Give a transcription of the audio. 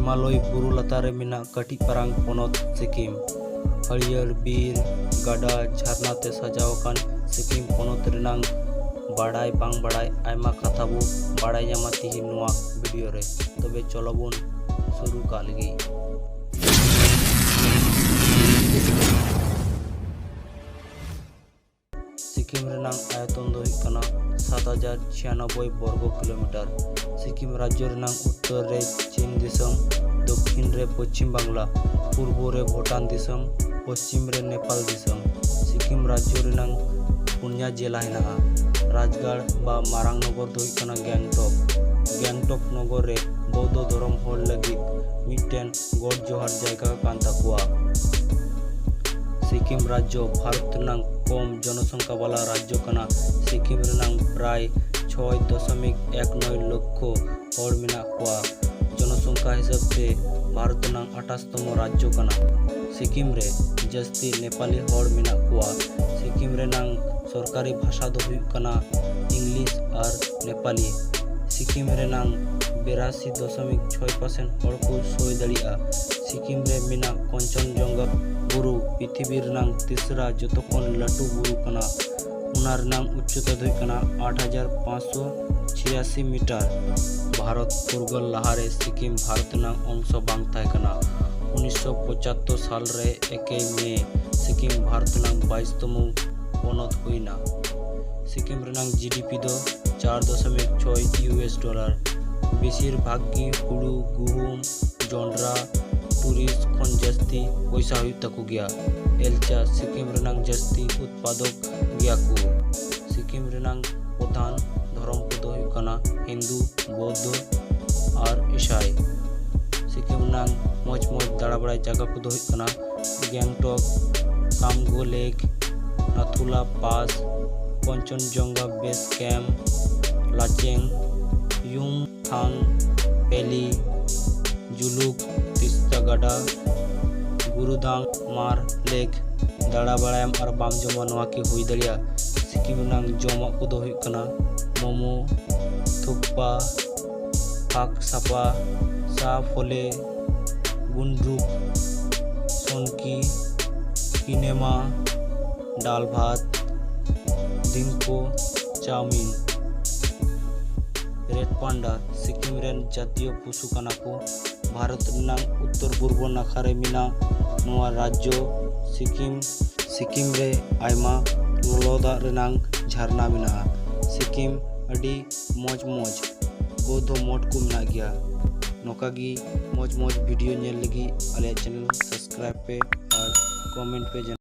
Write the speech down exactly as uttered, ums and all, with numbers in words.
ᱦᱤᱢᱟᱞᱚᱭ ᱵᱩᱨᱩ ᱞᱟᱛᱟᱨ ᱨᱮ ᱢᱮᱱᱟᱜ ᱠᱟᱹᱴᱤᱡ ᱯᱟᱨᱟᱝ ᱯᱚᱱᱚᱛ ᱥᱤᱠᱤᱢ᱾ ᱦᱟᱹᱨᱭᱟᱹᱲ ᱵᱤᱨ, ᱜᱟᱰᱟ, ᱡᱷᱟᱨᱱᱟ ᱛᱮ ᱥᱟᱡᱟᱣ ᱟᱠᱟᱱ ᱥᱤᱠᱤᱢ ᱯᱚᱱᱚᱛ ᱨᱮᱱᱟᱝ ᱵᱟᱲᱟᱭ ᱵᱟᱝ ᱵᱟᱲᱟᱭ ᱟᱭᱢᱟ ᱠᱟᱛᱷᱟ ᱵᱚ ᱵᱟᱲᱟᱭ ᱧᱟᱢᱟ ᱛᱤᱦᱤᱧ ᱱᱚᱣᱟ ᱵᱷᱤᱰᱤᱭᱳ ᱨᱮ᱾ ᱛᱚᱵᱮ ᱪᱚᱞᱚ ᱵᱚᱱ ᱥᱩᱨᱩ ᱠᱟᱜ ᱞᱮᱜᱮ᱾ ᱥᱤᱠᱤᱢ ᱨᱮᱱᱟᱝ ᱟᱭᱚᱛᱚᱱ ᱫᱚ ᱦᱩᱭᱩᱜ ᱠᱟᱱᱟ ᱥᱟᱛ ᱦᱟᱡᱟᱨ ᱪᱷᱤᱭᱟᱱᱚᱵᱵᱳᱭ ᱵᱚᱨᱜᱚ ᱠᱤᱞᱳᱢᱤᱴᱟᱨ᱾ ᱥᱤᱠᱤᱢ ᱨᱟᱡᱽᱡᱚ ᱨᱮᱱᱟᱝ ᱩᱛᱛᱚᱨ ᱨᱮ ᱪᱤᱱ ᱫᱤᱥᱚᱢ, ᱫᱚᱠᱠᱷᱤᱱ ᱨᱮ ᱯᱚᱪᱷᱤᱢ ᱵᱟᱝᱞᱟ, ᱯᱩᱨᱵᱚ ᱨᱮ ᱵᱷᱩᱴᱟᱱ ᱫᱤᱥᱚᱢ, ᱯᱚᱪᱷᱤᱢ ᱨᱮ ᱱᱮᱯᱟᱞ ᱫᱤᱥᱚᱢ᱾ ᱥᱤᱠᱤᱢ ᱨᱟᱡᱽᱡᱚ ᱨᱮᱱᱟᱝ ᱯᱩᱱᱭᱟ ᱡᱮᱞᱟ ᱦᱮᱱᱟᱜᱼᱟ᱾ ᱨᱟᱡᱽᱜᱟᱲ ᱵᱟ ᱢᱟᱨᱟᱝ ᱱᱚᱜᱚᱨ ᱫᱚ ᱦᱩᱭᱩᱜ ᱠᱟᱱᱟ ᱜᱮᱝᱴᱚᱠ᱾ ᱜᱮᱝᱴᱚᱠ ᱱᱚᱜᱚᱨ ᱨᱮ ᱵᱳᱫᱽᱫᱷᱚ ᱫᱷᱚᱨᱚᱢ ᱦᱚᱲ ᱞᱟᱹᱜᱤᱫ ᱢᱤᱫᱴᱮᱱ ᱜᱚᱰ ᱡᱚᱦᱟᱨ ᱡᱟᱭᱜᱟ ᱠᱟᱱ ᱛᱟᱠᱚᱣᱟ᱾ ᱥᱤᱠᱤᱢ ᱨᱟᱡᱽᱡᱚ ᱵᱷᱟᱨᱚᱛ ᱨᱮᱱᱟᱝ ᱠᱚᱢ ᱡᱚᱱᱚᱥᱚᱝᱠᱷᱟ ᱵᱟᱞᱟ ᱨᱟᱡᱽᱡᱚ ᱠᱟᱱᱟ᱾ ᱥᱤᱠᱤᱢ ᱨᱮᱱᱟᱝ ᱯᱨᱟᱭ ᱪᱷᱚᱭ ᱫᱚᱥᱚᱢᱤᱠ ᱮᱠ ᱱᱚᱭ ᱞᱚᱠᱠᱷᱚ ᱦᱚᱲ ᱢᱮᱱᱟᱜ ᱠᱚᱣᱟ᱾ ᱡᱚᱱᱚᱥᱚᱝᱠᱷᱟ ᱦᱤᱥᱟᱹᱵ ᱛᱮ ᱵᱷᱟᱨᱚᱛ ᱨᱮᱱᱟᱝ ᱟᱴᱷᱟᱥ ᱛᱚᱢᱚ ᱨᱟᱡᱽᱡᱚ ᱠᱟᱱᱟ᱾ ᱥᱤᱠᱤᱢ ᱨᱮ ᱡᱟᱹᱥᱛᱤ ᱱᱮᱯᱟᱞᱤ ᱦᱚᱲ ᱢᱮᱱᱟᱜ ᱠᱚᱣᱟ᱾ ᱥᱤᱠᱤᱢ ᱨᱮᱱᱟᱝ ᱥᱚᱨᱠᱟᱨᱤ ᱵᱷᱟᱥᱟ ᱫᱚ ᱦᱩᱭᱩᱜ ᱠᱟᱱᱟ ᱤᱝᱞᱤᱥ ᱟᱨ ᱱᱮᱯᱟᱞᱤ᱾ ᱥᱤᱠᱤᱢ ᱨᱮᱱᱟᱝ ᱵᱤᱨᱟᱥᱤ ᱫᱚᱥᱚᱢᱤᱠ ᱪᱷᱚᱭ ᱯᱟᱨᱥᱮᱱᱴ ᱦᱚᱲ ᱠᱚ ᱥᱳᱭ ᱫᱟᱲᱮᱭᱟᱜᱼᱟ᱾ ᱥᱤᱠᱤᱢ ᱨᱮ ᱢᱮᱱᱟᱜ ᱠᱚᱧᱪᱚᱱᱡᱚᱝᱜᱷᱟ ᱵᱩᱨᱩ ᱯᱨᱤᱛᱷᱤᱵᱤ ᱨᱮᱱᱟᱝ ᱛᱤᱥᱨᱟ ᱡᱚᱛᱚ ᱠᱷᱚᱱ ᱞᱟᱹᱴᱩ ᱵᱩᱨᱩ ᱠᱟᱱᱟ᱾ ᱚᱱᱟ ᱨᱮᱱᱟᱝ ᱩᱪᱪᱚᱛᱟ ᱫᱚ ᱦᱩᱭᱩᱜ ᱠᱟᱱᱟ ᱟᱴ ᱦᱟᱡᱟᱨ ᱯᱟᱸᱪᱥᱚ ᱪᱷᱤᱭᱟᱥᱤ ᱢᱤᱴᱟᱨ᱾ ᱵᱷᱟᱨᱚᱛ ᱯᱷᱩᱨᱜᱟᱹᱞ ᱞᱟᱦᱟᱨᱮ ᱥᱤᱠᱤᱢ ᱵᱷᱟᱨᱚᱛ ᱨᱮᱱᱟᱝ ᱚᱝᱥᱚ ᱵᱟᱝ ᱛᱟᱦᱮᱸ ᱠᱟᱱᱟ᱾ ᱩᱱᱤᱥᱥᱚ ᱯᱚᱸᱪᱟᱛᱛᱳᱨ ᱥᱟᱞ ᱨᱮ ᱮᱠᱮᱭ ᱢᱮ ᱥᱤᱠᱤᱢ ᱵᱷᱟᱨᱚᱛ ᱨᱮᱱᱟᱝ ᱵᱟᱭᱤᱥ ᱛᱚᱢᱚ ᱯᱚᱱᱚᱛ ᱦᱩᱭᱱᱟ᱾ ᱥᱤᱠᱤᱢ ᱨᱮᱱᱟᱝ ᱡᱤᱰᱤᱯᱤ ᱫᱚ ᱪᱟᱨ ᱫᱚᱥᱚᱢᱤᱠ ᱪᱷᱚᱭ ᱤᱭᱩ ᱮᱥ ᱰᱚᱞᱟᱨ᱾ ᱵᱮᱥᱤᱨ ᱵᱷᱟᱜᱽ ᱜᱮ ᱦᱩᱲᱩ, ᱜᱩᱦᱩᱢ, ᱡᱚᱱᱰᱨᱟ, ᱛᱩᱲᱤ ᱠᱷᱚᱱ ᱡᱟᱹᱥᱛᱤ ᱯᱚᱭᱥᱟ ᱦᱩᱭᱩᱜ ᱛᱟᱠᱚ ᱜᱮᱭᱟ᱾ ᱮᱞᱪᱟ ᱥᱤᱠᱤᱢ ᱨᱮᱱᱟᱝ ᱡᱟᱹᱥᱛᱤ ᱩᱛᱯᱟᱫᱚᱠ ᱜᱮᱭᱟ ᱠᱚ᱾ ᱥᱤᱠᱤᱢ ᱨᱮᱱᱟᱝ ᱯᱨᱚᱫᱷᱟᱱ ᱫᱷᱚᱨᱚᱢ ᱠᱚᱫᱚ ᱦᱩᱭᱩᱜ ᱠᱟᱱᱟ ᱦᱤᱱᱫᱩ, ᱵᱳᱫᱽᱫᱷᱚ ᱟᱨ ᱤᱥᱟᱭ᱾ ᱥᱤᱠᱤᱢ ᱨᱮᱱᱟᱝ ᱢᱚᱡᱽ ᱢᱚᱡᱽ ᱫᱟᱬᱟ ᱵᱟᱲᱟᱭ ᱡᱟᱭᱜᱟ ᱠᱚᱫᱚ ᱦᱩᱭᱩᱜ ᱠᱟᱱᱟ ᱜᱮᱝᱴᱚᱠ, ᱠᱟᱢᱜᱳ ᱞᱮᱠ, ᱱᱟᱛᱷᱩᱞᱟ ᱯᱟᱥ, ᱠᱚᱧᱪᱚᱱᱡᱚᱝᱜᱷᱟ ᱵᱮᱥ ᱠᱮᱢᱯ, ᱞᱟᱪᱮᱝ, ᱭᱩᱢ ᱛᱷᱟᱝ ᱵᱷᱮᱞᱤ, ᱡᱩᱞᱩᱠ, ᱛᱤᱥᱛᱟ ᱜᱟᱰᱟ, ᱜᱩᱨᱩᱫᱟᱝ ᱢᱟᱨ ᱞᱮᱠ᱾ ᱫᱟᱬᱟ ᱵᱟᱲᱟᱭᱟᱢ ᱟᱨ ᱵᱟᱢ ᱡᱚᱢᱟ, ᱱᱚᱣᱟ ᱠᱤ ᱦᱩᱭ ᱫᱟᱲᱮᱭᱟᱜᱼᱟ? ᱥᱤᱠᱤᱢ ᱨᱮᱱᱟᱝ ᱡᱚᱢᱟᱜ ᱠᱚᱫᱚ ᱦᱩᱭᱩᱜ ᱠᱟᱱᱟ ᱢᱳᱢᱳ, ᱛᱷᱩᱠᱯᱟ, ᱯᱷᱟᱠ ᱥᱟᱯᱟ, ᱪᱟ ᱯᱷᱚᱞᱮ, ᱜᱩᱱᱰᱨᱩᱠ, ᱥᱚᱱᱠᱤ, ᱠᱤᱱᱮᱢᱟ, ᱰᱟᱞ ᱵᱷᱟᱛ, ᱰᱤᱢᱯᱳ, ᱪᱟᱣᱢᱤᱱ᱾ ᱨᱮᱰ ᱯᱟᱱᱰᱟ ᱥᱤᱠᱤᱢ ᱨᱮᱱ ᱡᱟᱹᱛᱤᱭᱚ ᱯᱚᱥᱩ ᱠᱟᱱᱟ ᱠᱚ᱾ ᱵᱷᱟᱨᱚᱛ ᱨᱮᱱᱟᱜ ᱩᱛᱛᱚᱨ ᱯᱩᱨᱵᱚ ᱱᱟᱠᱷᱟ ᱨᱮ ᱢᱮᱱᱟᱜ ᱱᱚᱣᱟ ᱨᱟᱡᱽᱡᱚ ᱥᱤᱠᱤᱢ, ᱥᱤᱠᱤᱢ ᱨᱮ ᱟᱭᱢᱟ ᱞᱚᱞᱚ ᱫᱟᱜ ᱨᱮᱱᱟᱜ ᱡᱷᱟᱨᱱᱟ ᱢᱮᱱᱟᱜᱼᱟ᱾ ᱥᱤᱠᱤᱢ ᱟᱹᱰᱤ ᱢᱚᱡᱽ ᱢᱚᱡᱽ ᱵᱳᱫᱽᱫᱷᱚ ᱢᱚᱴᱷ ᱠᱚ ᱢᱮᱱᱟᱜ ᱜᱮᱭᱟ᱾ ᱱᱚᱝᱠᱟ ᱜᱮ ᱢᱚᱡᱽ ᱢᱚᱡᱽ ᱵᱷᱤᱰᱤᱭᱳ ᱧᱮᱞ ᱞᱟᱹᱜᱤᱫ ᱟᱞᱮᱭᱟᱜ ᱪᱮᱱᱮᱞ ᱥᱟᱵᱥᱠᱨᱟᱭᱤᱵ ᱯᱮ ᱟᱨ ᱠᱚᱢᱮᱱᱴ ᱯᱮ ᱡᱮᱱᱚ᱾